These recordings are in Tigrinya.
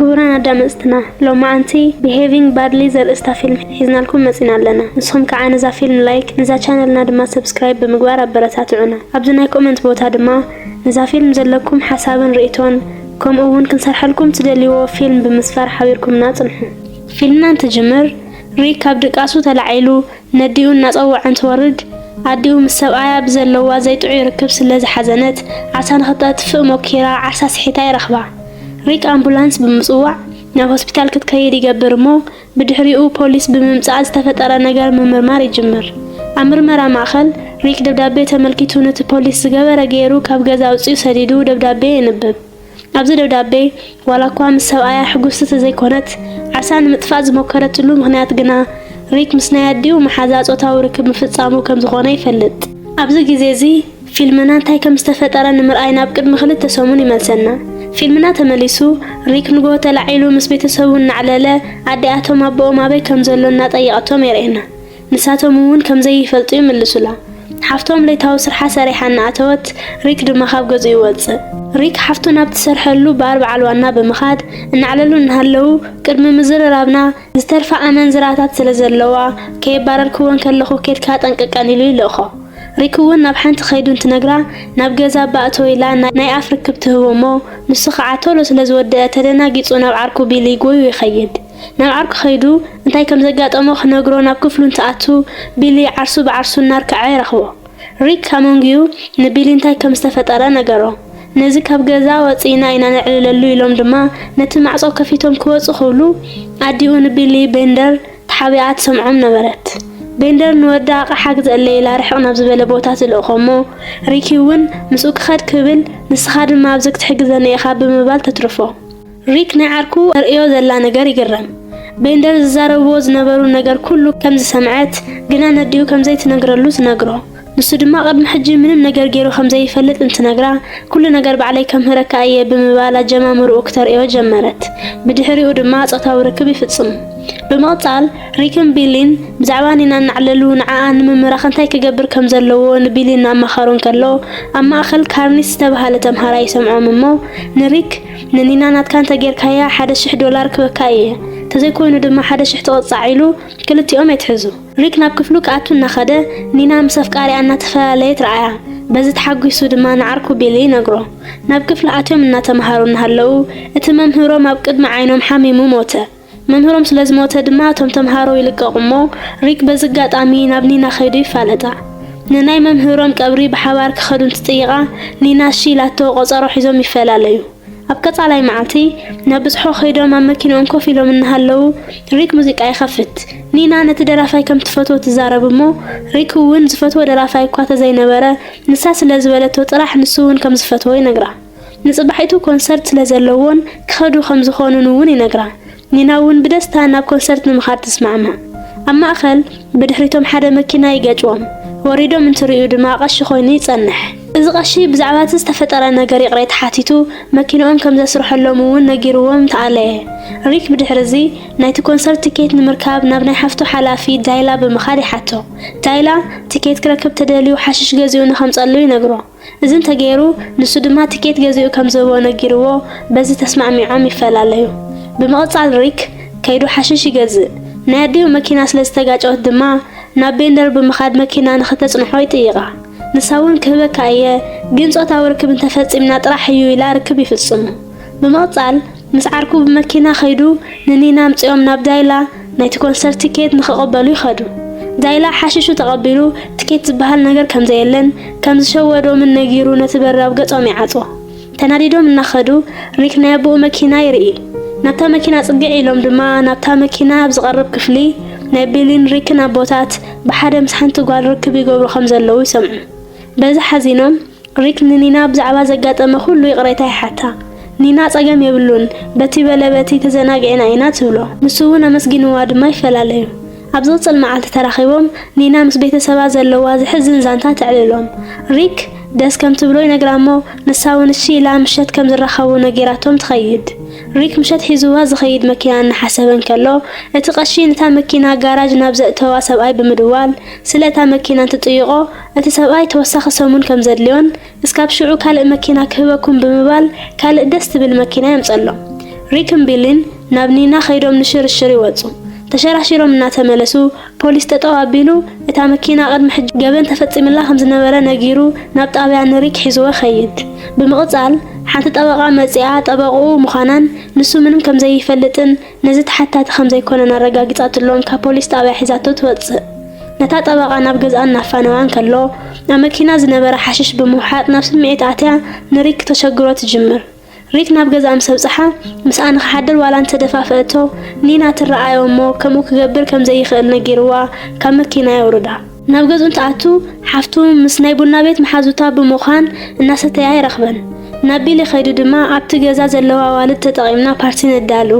ክቡራን ኣዳመፅትና፣ ሎማዓንቲ Behaving Badly ዘርእስታ ፊልም ሒዝናልኩም መፂና ኣለና። ንስኹም ከዓ ነዛ ፊልም ላይክ፣ ነዛ ቻነልና ድማ ሰብስክራይብ ብምግባር ኣበረታትዑና። ኣብዚ ናይ ኮመንት ቦታ ድማ ነዛ ፊልም ዘለኩም ሓሳብን ርእይቶን ከምኡ እውን ክንሰርሐልኩም ትደልይዎ ፊልም ብምስፋር ሓቢርኩምና ፅንሑ። ፊልምና እንትጅምር ሪክ ካብ ድቃሱ ተላዒሉ ነዲኡ እናጸወዐ እንትወርድ፣ ኣዲኡ ምስ ሰብኣያ ብዘለዋ ዘይጥዑይ ርክብ ስለ ዝሓዘነት፣ ዓሳ ንኽተጥፍእ ሞኪራ ዓሳ ስሒታ ይረኽባ። ሪክ ኣምቡላንስ ብምጽዋዕ ናብ ሆስፒታል ክትከይድ ይገብር እሞ፣ ብድሕሪኡ ፖሊስ ብምምጻእ ዝተፈጠረ ነገር ምምርማር ይጅምር። ኣብ ምርመራ ማእኸል፣ ሪክ ደብዳቤ ተመልኪቱ ነቲ ፖሊስ ዝገበረ ገይሩ ካብ ገዛ ኣውጺኡ ሰዲዱ ደብዳቤ የንብብ። ኣብዚ ደብዳቤ፣ ዋላ እኳ ምስ ሰብኣያ ሕጉስቲ ተዘይኮነት፣ ዓሳ ንምጥፋእ ዝሞከረትሉ ምኽንያት ግና፣ ሪክ ምስ ናይ ኣዲኡ መሓዛ ጾታዊ ርክብ ምፍጻሙ ከም ዝኾነ ይፈልጥ። ኣብዚ ግዜ እዚ፣ ፊልምና እንታይ ከም ዝተፈጠረ ንምርኣይ ናብ ቅድሚ ክልተ ሰሙን ይመልሰና። ፊልምና ተመሊሱ፣ ሪክ ንግሆ ተላዒሉ ምስ ቤተሰቡ እናዕለለ፣ ኣዲኣቶም ኣቦኦም ኣበይ ከም ዘሎ እናጠየቐቶም የርእየና። ንሳቶም እውን ከም ዘይፈልጡ ይምልሱላ። ሓፍቶም ለይታዊ ስርሓ ሰሪሓ እናኣተወት፣ ሪክ ድማ ካብ ገዝኡ ይወጽእ። ሪክ ሓፍቱ ናብ ትሰርሐሉ ባር በዓል ዋና ብምኻድ እናዕለሉ እናሃለዉ፣ ቅድሚ ምዝርራብና ዝተርፋ ኣመንዝራታት ስለ ዘለዋ፣ ከየባረርክወን ከለኹ ኬድካ ጠንቀቀን ኢሉ ይልእኾ። ሪክ እውን ናብ ሓንቲ ከይዱ እንትነግራ፣ ናብ ገዛ ባእቶ ኢላ ናይ፣ ናይ ኣፍ ርክብ ትህቦ እሞ፣ ንሱ ኸዓ ቶሎ ስለ ዝወደአ ተደናጊጹ ናብ ዓርኩ ቢሊ ጎዩ ይኸይድ። ናብ ዓርኩ ከይዱ እንታይ ከም ዘጋጠሞ ክነግሮ ናብ ክፍሉ እንትኣቱ፣ ቢሊ ዓርሱ ብዓርሱ እናርክዐ ይረኽቦ። ሪክ ካብ መንጉዩ ንቢሊ እንታይ ከም ዝተፈጠረ ነገሮ። ነዚ ካብ ገዛ ወጺእና ኢና ነዕልለሉ ኢሎም ድማ ነቲ ማዕጾ ከፊቶም ክወጹ ክብሉ፣ ኣዲኡ ንቢሊ ቤንደር ተሓቢኣ ትሰምዖም ነበረት። ቤንደር ንወዳ ኣቕሓ ግዝአለይ ኢላ ርሕቕ ናብ ዝበለ ቦታ ትልእኾ እሞ፣ ሪኪ እውን ምስኡ ክኸድ ክብል፣ ንስኻ ድማ ኣብዚ ክትሕግዘኒ ኢኻ ብምባል ተትርፎ። ሪክ ናይ ዓርኩ ተርእዮ ዘላ ነገር ይግረም። ቤንደር ዝዛረብዎ ዝነበሩ ነገር ኩሉ ከም ዝሰምዐት፣ ግና ነዲኡ ከም ዘይትነግረሉ ትነግሮ። ንሱ ድማ ቅድሚ ሕጂ ምንም ነገር ገይሩ ከም ዘይፈልጥ እንትነግራ፣ ኩሉ ነገር ባዕለይ ከምህረካ እየ ብምባል ኣጀማምርኡ ክተርእዮ ጀመረት። ብድሕሪኡ ድማ ጾታዊ ርክብ ይፍጽሙ። ብምቕጻል፣ ሪክን ቢሊን ብዛዕባ ኒና እናዕለሉ ንዓኣ ንምምራኽ እንታይ ክገብር ከም ዘለዎ ንቢሊ እናኣማኸሮ እንከሎ፣ ኣብ ማእከል ካርኒስ ዝተባህለ ተምሃራይ ይሰምዖም እሞ፣ ንሪክ፣ "ንኒና ናትካ እንተጌርካያ ሓደ ሽሕ ዶላር ክበካ እየ፣ ተዘይኮይኑ ድማ ሓደ ሽሕ ትቕጻዕ" ኢሉ ክልቲኦም የትሕዙ። ሪክ ናብ ክፍሉ ክኣቱ እናኸደ ኒና ምስ ኣፍቃሪኣ እናተፈላለየት ረኣያ። በዚ ተሓጒሱ ድማ ንዓርኩ ቢሊ ይነግሮ። ናብ ክፍሊ ኣትዮም እናተምሃሩ እናሃለዉ እቲ መምህሮም ኣብ ቅድሚ ዓይኖም ሓሚሙ ሞተ። መምህሮም ስለ ዝሞተ ድማ እቶም ተምሃሮ ይልቀቑ እሞ ሪክ በዚ ኣጋጣሚ ናብ ኒና ከይዱ ይፋለጣ። ንናይ መምህሮም ቀብሪ ብሓባር ክኸዱ እንትጥይቓ ኒና እሺ ኢላቶ ቆጸሮ ሒዞም ይፈላለዩ። ኣብ ቀጻላይ መዓልቲ ናብ ብጽሖ ከይዶም ኣብ መኪንኦም ኮፍ ኢሎም እናሃለዉ ሪክ ሙዚቃ ይኸፍት። ኒና ነቲ ደራፋይ ከም ትፈትዎ ትዛረብ እሞ ሪክ እውን ዝፈትዎ ደራፋይ እኳ ተዘይነበረ ንሳ ስለ ዝበለቶ ጥራሕ ንሱ እውን ከም ዝፈትዎ ይነግራ። ንጽባሒቱ ኮንሰርት ስለ ዘለዎን ክኸዱ ከም ዝኾኑን እውን ይነግራ። ኒና እውን ብደስታ ናብ ኮንሰርት ንምኻድ ትስማዕማዕ። ኣብ ማእከል ብድሕሪቶም ሓደ መኪና ይገጭዎም። ወሪዶም እንትርእዩ ድማ ቀሺ ኮይኑ ይጸንሕ። እዚ ቀሺ ብዛዕባ እቲ ዝተፈጠረ ነገር ይቕሬታ ሓቲቱ መኪንኦም ከም ዘስርሐሎም እውን ነጊርዎም ተኣለየ። ሪክ ብድሕሪ እዚ ናይቲ ኮንሰርት ቲኬት ንምርካብ ናብ ናይ ሓፍቱ ሓላፊ ዳይላ ብምኻድ ይሓቶ። ዳይላ ቲኬት ክረክብ ተደልዩ ሓሽሽ ገዚኡ ንኸምጸሉ ይነግሮ። እዚ እንተገይሩ ንሱ ድማ ቲኬት ገዚኡ ከም ዝህቦ ነጊርዎ በዚ ተስማዕሚዖም ይፈላለዩ። ብምቕጻል ሪክ ከይዱ ሓሽሽ ይገዝእ። ናይ ኣዲኡ መኪና ስለ ዝተጋጨወት ድማ ናብ ቤንደር ብምኻድ መኪና ንኽተጽንሖ ይጥይቓ። ንሳ እውን ክህበካ እየ፣ ግን ጾታዊ ርክብ እንተፈጺምና ጥራሕ እዩ ኢላ ርክብ ይፍጽሙ። ብምቕጻል ምስ ዓርኩ ብመኪና ከይዱ ንኒና ኣምጺኦም ናብ ዳይላ ናይቲ ኮንሰርት ቲኬት ንኽቕበሉ ይኸዱ። ዳይላ ሓሽሹ ተቐቢሉ ቲኬት ዝበሃል ነገር ከም ዘየለን ከም ዝሸወዶምን ነጊሩ ነቲ በር ኣብ ገጾም ይዓጾ። ተናዲዶም እናኸዱ ሪክ ናይ ኣቦኡ መኪና ይርኢ። ናብታ መኪና ጽግዕ ኢሎም ድማ ናብታ መኪና ኣብ ዝቐርብ ክፍሊ ናይ ቢሊን ሪክን ኣቦታት ብሓደ ምስ ሓንቲ ጓል ርክብ ይገብሩ ከም ዘለዉ ይሰምዑ። በዚ ሓዚኖም ሪክ ንኒና ብዛዕባ ዘጋጠመ ኩሉ ይቕሬታ ይሓታ። ኒና ጸገም የብሉን፣ በቲ በለ በቲ ተዘናጊዕና ኢና ትብሎ። ንሱ እውን ኣመስጊንዋ ድማ ይፈላለዩ። ኣብ ዝቕጽል መዓልቲ ተራኺቦም ኒና ምስ ቤተሰባ ዘለዋ ዘሕዝን ዛንታ ተዕልሎም። ሪክ ደስ ከም ትብሎ ይነግራ እሞ ንሳ እውን እሺ ኢላ ምሸት ከም ዝራኸቡ ነጊራቶም ትኸይድ። ሪክ ምሸት ሒዝዋ ዝኸይድ መኪና እናሓሰበ እንከሎ እቲ ቀሺ ነታ መኪና ጋራጅ ናብ ዘእተዋ ሰብኣይ ብምድዋል ስለ እታ መኪና እንትጥይቖ እቲ ሰብኣይ ተወሳኺ ሰሙን ከም ዘድልዮን እስካብ ሽዑ ካልእ መኪና ክህበኩም ብምባል ካልእ ደስ ትብል መኪና የምጸሎም። ሪክን ቢሊን ናብ ኒና ከይዶም ንሽርሽር ይወጹ። ተሸራሺሮም እናተመለሱ ፖሊስ ጠጠው ኣቢሉ እታ መኪና ቅድሚ ሕጂ ገበን ተፈጺምላ ከም ዝነበረ ነጊሩ ናብ ጣብያ ንሪክ ሒዝዎ ኸይድ። ብምቕጻል ሓንቲ ጠበቓ መጺኣ ጠበቕኡ ምዃናን ንሱ ምንም ከም ዘይፈልጥን ነዚ ተሓታቲ ከም ዘይኮነን ኣረጋጊጻትሎም ካብ ፖሊስ ጣብያ ሒዛቶ ትወጽእ። ነታ ጠበቓ ናብ ገዝኣ እናፋነዋ እንከሎ ኣብ መኪና ዝነበረ ሓሽሽ ብምውሓጥ ናብ ስምዒት ኣትያ ንሪክ ተሸግሮ ትጅምር። ሪክ ናብ ገዝኣ ምስ ኣብጽሓ ምስኣ ንኽሓድር ዋላ እንተደፋፍአቶ ኒና ትረኣዮ እሞ ከምኡ ክገብር ከም ዘይኽእል ነጊርዋ ካብ መኪና የውርዳ። ናብ ገዝኡ እንትኣቱ ሓፍቱ ምስ ናይ ቡና ቤት መሓዙታ ብምዃን እናሰተያ ይረኽበን። ናብ ቢሊ ከይዱ ድማ ኣብቲ ገዛ ዘለዋ ኣዋልድ ተጠቒምና ፓርቲ ነዳሉ።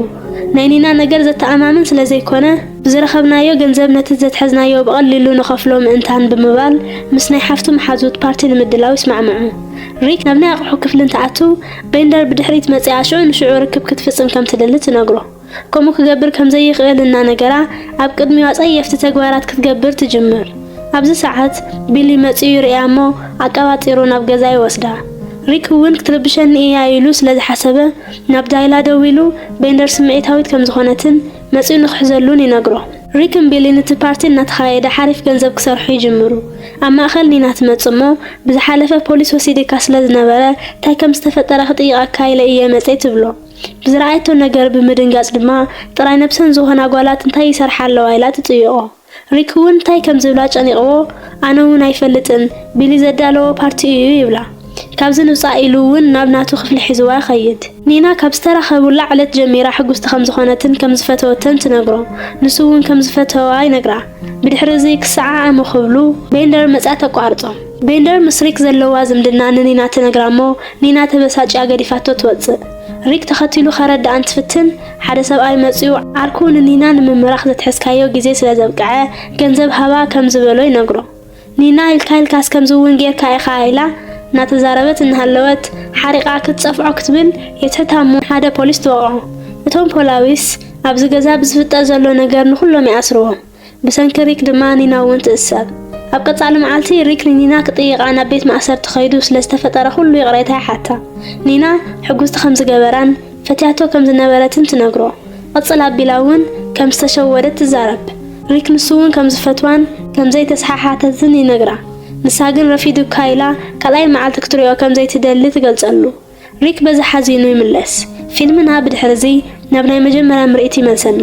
ናይ ኒና ነገር ዘተኣማምን ስለ ዘይኮነ ብዝረኸብናዮ ገንዘብ ነቲ ዘትሐዝናዮ ብቐሊሉ ንኸፍሎ ምእንታን ብምባል ምስ ናይ ሓፍቱ መሓዙት ፓርቲ ንምድላው ይስማዕምዑ። ሪክ ናብ ናይ ኣቕሑ ክፍሊ እንትኣቱ ቤንደር ብድሕሪት መጺኣ ሽዑ ንሽዑ ርክብ ክትፍጽም ከም ትደሊ ትነግሮ። ከምኡ ክገብር ከም ዘይኽእል እናነገራ ኣብ ቅድሚዋ ጸየፍቲ ተግባራት ክትገብር ትጅምር። ኣብዚ ሰዓት ቢሊ መጺኡ ይርእያ እሞ ኣቀባጢሩ ናብ ገዛ ይወስዳ። ሪክ እውን ክትርብሸኒ እያ ኢሉ ስለ ዝሓሰበ ናብ ዳይላ ደዊሉ ቤንደር ስምዒታዊት ከም ዝኾነትን መጺኡ ንኽሕዘሉን ይነግሮ። ሪክን ቢሊን እቲ ፓርቲ እናተኻየደ ሓሪፍ ገንዘብ ክሰርሑ ይጅምሩ። ኣብ ማእኸል ኒና ትመጽእ እሞ ብዝሓለፈ ፖሊስ ወሲድካ ስለ ዝነበረ እንታይ ከም ዝተፈጠረ ክጥይቐካ ኢለ እየ መጸይ ትብሎ። ብዝረኣየቶ ነገር ብምድንጋጽ ድማ ጥራይ ነብሰን ዝኾና ጓላት እንታይ ይሰርሓ ኣለዋ ኢላ ትጥይቖ። ሪክ እውን እንታይ ከም ዝብላ ጨኒቕዎ ኣነ እውን ኣይፈልጥን ቢሊ ዘዳለዎ ፓርቲ እዩ ይብላ። ካብዚ ንውፃእ ኢሉ እውን ናብ ናቱ ክፍሊ ሒዝዋ ይኸይድ። ኒና ካብ ዝተራኸቡላ ዕለት ጀሚራ ሕጉስቲ ከም ዝኾነትን ከም ዝፈተወተን ትነግሮ። ንሱ እውን ከም ዝፈተዋ ይነግራ። ብድሕሪ እዚ ክሰዓዓሙ ክብሉ ቤንደር መፅያ ተቋርጾም። ቤንደር ምስ ሪክ ዘለዋ ዝምድና ንኒና ትነግራ እሞ ኒና ተበሳጭያ ገዲፋቶ ትወፅእ። ሪክ ተኸቲሉ ከረድኣ እንትፍትን ሓደ ሰብኣይ መፅዩ ዓርኩ ንኒና ንምምራኽ ዘትሐዝካዮ ግዜ ስለ ዘብቅዐ ገንዘብ ሃባ ከም ዝበሎ ይነግሮ። ኒና ኢልካ ኢልካስ ከምዚ እውን ጌርካ ኢኻ ኢላ እናተዛረበት እናሃለወት ሓሪቓ ክትጸፍዖ ክትብል የትሕታ እሞ ሓደ ፖሊስ ትወቕዖ። እቶም ፖላዊስ ኣብዚ ገዛ ብዝፍጠር ዘሎ ነገር ንኹሎም ይኣስርዎም። ብሰንኪ ሪክ ድማ ኒና እውን ትእሰር። ኣብ ቀጻሊ መዓልቲ ሪክ ንኒና ክጥይቓ ናብ ቤት ማእሰርቲ ከይዱ ስለ ዝተፈጠረ ኩሉ ይቕሬታ ይሓታ። ኒና ሕጉስቲ ከም ዝገበራን ፈትያቶ ከም ዝነበረትን ትነግሮ። ቅጽል ኣቢላ እውን ከም ዝተሸወደት ትዛረብ። ሪክ ንሱ እውን ከም ዝፈትዋን ከም ዘይተሰሓሓተትን ይነግራ። ንሳ ግን ረፊዱካ ኢላ ካልኣይ መዓልቲ ክትሪኦ ከም ዘይትደሊ ትገልጸሉ። ሪክ በዚ ሓዚኑ ይምለስ። ፊልምና ብድሕሪ እዚ ናብ ናይ መጀመርያ ምርኢት ይመልሰና።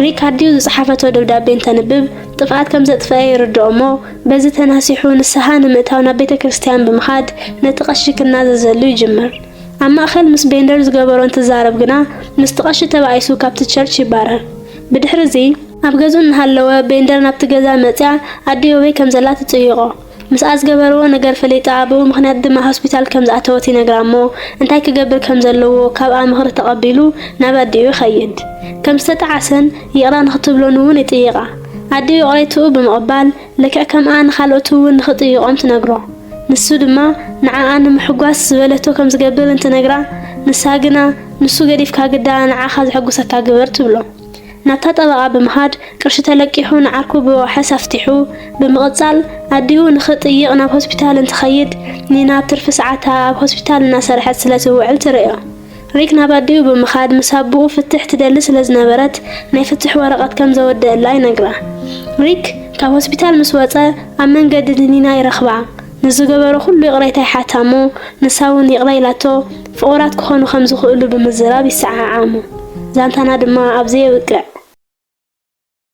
ሪክ ኣዲኡ ዝጸሓፈቶ ደብዳቤ እንተንብብ ጥፍኣት ከም ዘጥፈአ ይርድኦ እሞ በዚ ተናሲሑ ንስሓ ንምእታው ናብ ቤተ ክርስቲያን ብምኻድ ነቲ ቀሺ ክናዘዘሉ ይጅምር። ኣብ ማእኸል ምስ ቤንደር ዝገበሮ እንትዛረብ ግና ምስቲ ቀሺ ተባኢሱ ካብቲ ቸርች ይባረር። ብድሕሪ እዚ ኣብ ገዝኡ እናሃለወ ቤንደር ናብቲ ገዛ መፅያ ኣዲኡ ኣበይ ከም ዘላ ትፅይቖ። ምስኣ ዝገበርዎ ነገር ፈሊጣ ብኡ ምኽንያት ድማ ሆስፒታል ከም ዝኣተወት ይነግራ እሞ እንታይ ክገብር ከም ዘለዎ ካብኣ ምኽሪ ተቐቢሉ ናብ ኣዲኡ ይኸይድ። ከም ዝተጠዓሰን ይቕራ ንኽትብሎን እውን ይጥይቓ። ኣዲኡ ይቕሬትኡ ብምቕባል ልክዕ ከምኣ ንኻልኦት እውን ንኽጥይቖም ትነግሮ። ንሱ ድማ ንዓኣ ንምሕጓስ ዝበለቶ ከም ዝገብር እንትነግራ ንሳ ግና ንሱ ገዲፍካ ግዳ ንዓኻ ዘሐጉሰካ ግበር ትብሎ። ናብታ ጠበቓ ብምኻድ ቅርሺ ተለቂሑ ንዓርኩ ብዋሕስ ኣፍቲሑ ብምቕጻል ኣዲኡ ንኽጥይቕ ናብ ሆስፒታል እንትኸይድ ኒና ኣብ ትርፊ ሰዓታ ኣብ ሆስፒታል እናሰርሐት ስለ ትውዕል ትርእዮ። ሪክ ናብ ኣዲኡ ብምኻድ ምስ ኣቦኡ ፍትሕ ትደሊ ስለ ዝነበረት ናይ ፍትሕ ወረቐት ከም ዘወደአላ ይነግራ። ሪክ ካብ ሆስፒታል ምስ ወጸ ኣብ መንገዲ ንኒና ይረኽባ። ንዝገበሮ ኩሉ ይቕሬታ ይሓታ እሞ ንሳ እውን ይቕረ ኢላቶ ፍቑራት ክኾኑ ከም ዝኽእሉ ብምዝራብ ይሰዓዓሙ። ዛንታና ድማ ኣብዚ የብቅዕ።